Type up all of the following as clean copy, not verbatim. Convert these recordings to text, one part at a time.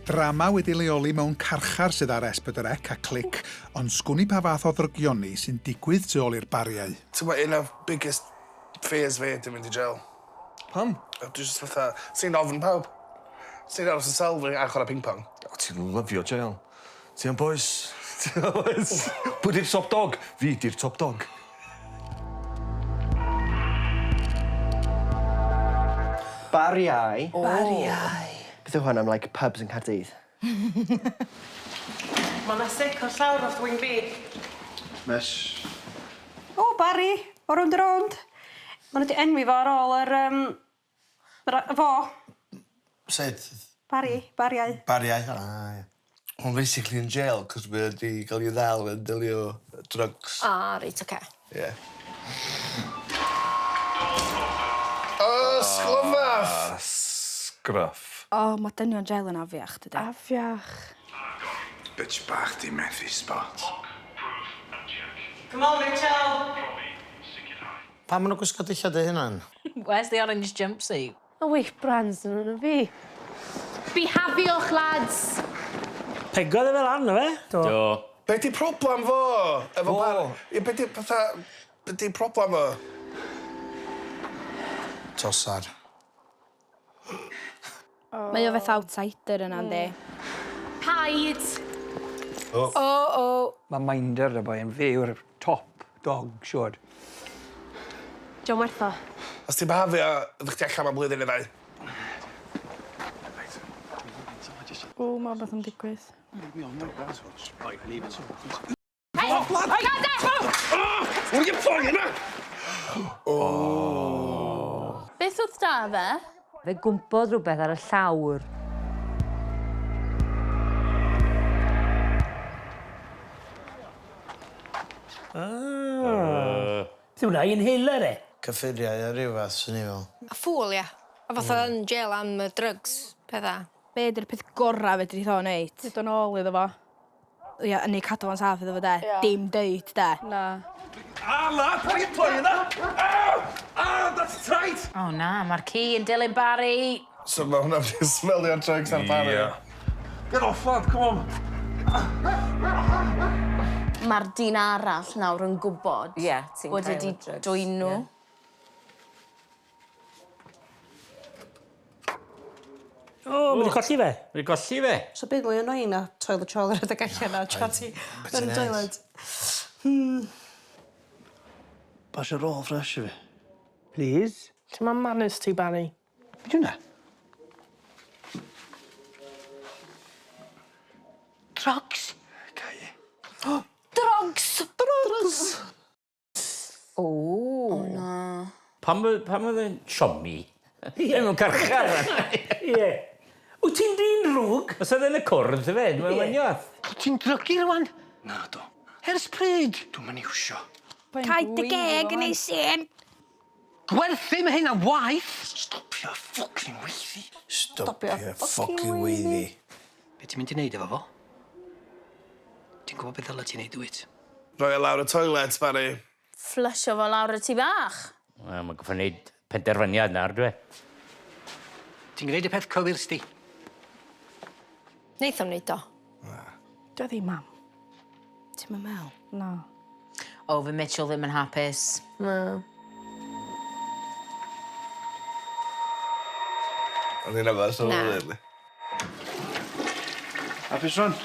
Drama wedi leoli mewn carchar sydd ar S4C a Clic, ond sgwn i pa fath o ddrygioni sy'n digwydd tu ôl i'r bariau. Ti'n gwbod un o biggest fears fi ydi mynd i jail. Pam? Dwi jyst fatha, swn i'n ofn pawb. Swn i'n aros yn cell fi a chwarae ping pong. O ti'n lyfio jail. Ti am bois? Ti am bois? Pwy di'r top dog? Fi di'r top dog. Bariau. Bariau. Beth yw hwn am like pubs yn Caerdydd? Ma' 'na sic o'r llawr wrth wing B. Miss. O Bari, o Rownd a Rownd. Ma' n'w 'di enwi fo ar ôl yr yym yr a- fo. Sut? Bari, bariau. Bariau, ah ie. Mae'n basically in jail 'cos mae o 'di ga'l 'i ddal yn delio drugs. Ah reit oce. Ie. O sglyfath! Ah sgruff. O ma' dynion jail yn afiach dydi? Afiach. Bitch bach di methu spot. Come on Mitchell! Pam ma' nw'n gwisgo dillad eu hunan? Where's the orange jumpsuit? Ma' well brands 'da nw na fi. Bihafiwch lads! Pegodd e fel 'an do fe? Do. Do. Be' 'di problem fo efo Fo? par- ie be' 'di fatha be' 'di problem fo? Tosar. Mae o fatha outsider yna yndi? Paid! O. O o. Ma' minder y boi yn fe yw'r top dog siŵr. Dio'm werth o. Os ti'n bihafio fydd chdi allan am blwyddyn neu ddau. O ma' wbath yn digwydd. Beth o'dd 'da fe? Fe gwmpodd rhywbeth ar y llawr. Ah. Beth yw wnna, inhaler e? Cyffuriau a ryw fath swn i fe'wl. A fool ia. A fatha yn jail am yy drugs petha. Be' 'di'r peth gora' fedrith o neud? Neud o nôl iddo fo. Ia a neu cadw fo'n saff iddo fo 'de? Ia. Dim deud 'de? Na. Ah lad, what are you playing at? Ah! Ah, that's tight! O na, ma'r ci yn dilyn Barry. So ma' hwnna mynd i smelio'r drugs ar Barry. Ia. Get off lad, come on. Ma'r dyn arall nawr yn gwbod... Ie, ti'n ...bod e 'di dwyn nw. O, ma' 'di colli fe. Wedi golli fe. So byd mwy annoying na toilet roll a rhedeg allan a tra ti yn y toilet. Pasio roll fresh i fi. Plîs. Lle ma' manners ti Bari? Be' 'di wnna? Drugs. Cau 'i. Drugs! Drugs! O. O na. Pam o- pam oedd e'n siomi? Ie. Mewn carchar. Ie. Wyt ti'n dyn drwg? Os oedd e'n y cwrdd hefyd, mae'n waniath. Ti'n drygu rŵan? Nadw. Ers pryd? Dwi'm yn iwsio. Cau dy geg yn ei sin. Gwerthu ma' hynna'n waeth! Stopia ffwcin weiddi. Stopia ffwcin weiddi. Be' ti'n mynd i neud efo fo? Ti'n gwbod be' ddyla ti neud dwyt? Rhoi e lawr y toilet, Barry. Fflysio fo lawr y tŷ bach. Wel, mae'n goffo neud penderfyniad nawr, dwi. Ti'n gneud y peth cywir sti. Neith o'm neud o. Na. 'Di o ddim mam. Ti'm yn me'wl? Na. O, fy Mitchell ddim yn hapus. Na. O'n i'n yfed Na. Hapus rŵan?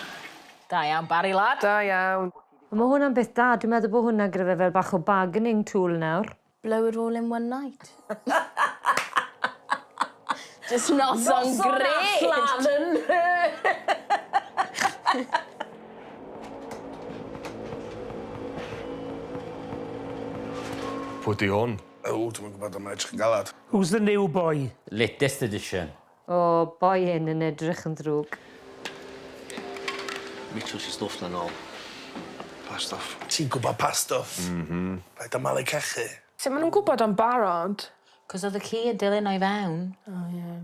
Da iawn, Barry lad. Da iawn. Ond ma' hwnna'n beth da, dwi'n meddwl bod hwnna gyda fe fel bach o bargaining tool nawr. Blow it all in one night. Jyst noson grêt! Noson allan yn Pwy 'di hwn? O, dwi'm yn gwbod ond mae'n edrych yn galad. Who's the new boy? Latest edition. O, boi hyn yn edrych yn ddrwg. Mitchell sy stwff 'na nôl. Pa stwff? Ti'n gwbod pa stwff. M-hm. Paid â malu cachu. Sut ma' nw'n gwbod o'n barod? 'Cos o'dd y ci yn dilyn o i fewn. O ie.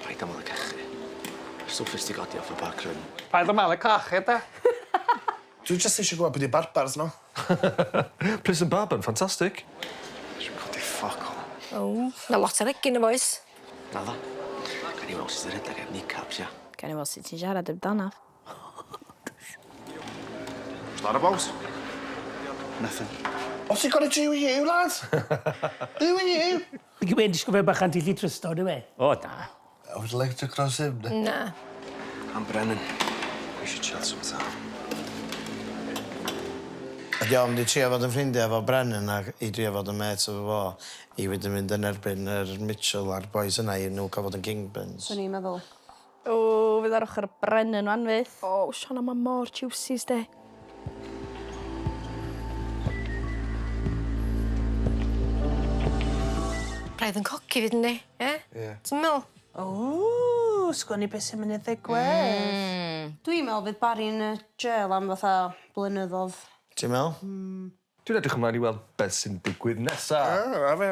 Paid â malu cachu. Stwff nes di godi off y park run. Paid â malu cachu de. Dwi jyst eisiau gwybod pwy 'di barbars nhw. Prison Barber yn ffantastig. Nesh i'm codi fuck all. O. 'Na lot o regyn yn oes? Naddo. Gawn ni weld sut i redag heb kneecaps ia? Gawn ni weld sut ti'n siarad amdano. What's that about? Nothing. What's it got to do with you, lad? Who are you? Dwi'n disgwyl fe bachan ti lli trysto, dy we? O, na. I would like to cross him. Na. I'm Brennan. We should chat sometime. Ydy o'n di trio fod yn ffrindiau efo Brennan ac i drio fod yn mêt efo fo i wedyn mynd yn erbyn yr Mitchell a'r boys yna i nhw cael fod yn kingpins. Swn i'n meddwl. O, fydd ar ochr Brennan wan fydd. O, Siona, mae mor juicy, sdi. Braidd yn coci fyd, yndi? Ie? Ie. Ti'n meddwl? O, sgwn i beth sy'n mynd i ddigwydd. Dwi'n meddwl fydd Barry'n jail am fatha blynyddoedd. Ti'n meddwl? Dwi'n edrych ymlaen i weld beth sy'n digwydd nesa. Ah, a fe.